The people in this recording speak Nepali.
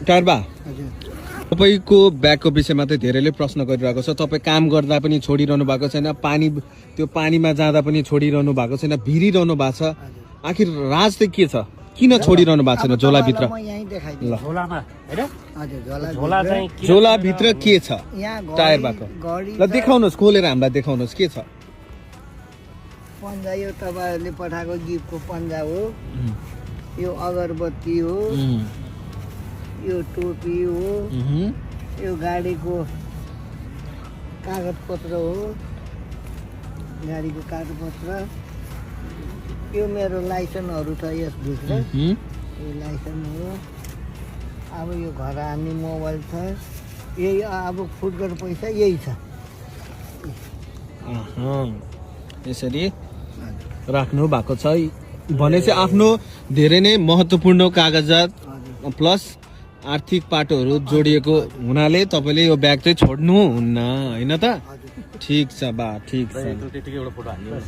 टारबा हजुर तपाईको ब्यागको विषयमा चाहिँ धेरैले प्रश्न गरिरहेको छ। तपाईँ काम गर्दा पनि छोडिरहनु भएको छैन, त्यो पानीमा जाँदा पनि छोडिरहनु भएको छैन, भिरिरहनु भएको छ। आखिर राज चाहिँ के छ? किन छोडिरहनु भएको छैन झोलाभित्र? म यहीँ देखाइदिन्छु झोलामा हैन हजुर झोला चाहिँ के झोलाभित्र के छ? यहाँ टायर भएको ल देखाउनुहोस्, खोलेर हामीलाई देखाउनुहोस् के छ। पन्जा यो तपाईँहरूले पठाएको गिफ्टको पन्जा हो, यो अगरबत्ती हो, यो टोपी हो, यो गाडीको कागजपत्र हो, गाडीको कागजपत्र, यो मेरो लाइसेन्सहरू छ यसभित्र, यो लाइसेन्स हो। अब यो घर हान्ने मोबाइल छ, यही अब फुटकर पैसा यही छ। यसरी राख्नु भएको छ भनेपछि आफ्नो धेरै नै महत्त्वपूर्ण कागजात प्लस आर्थिक पाटोहरू जोडिएको हुनाले तपाईँले यो ब्याग चाहिँ छोड्नुहुन्न होइन त? ठिक छ बा, ठिक छ। त्यतिकै एउटा फोटो हाल्नु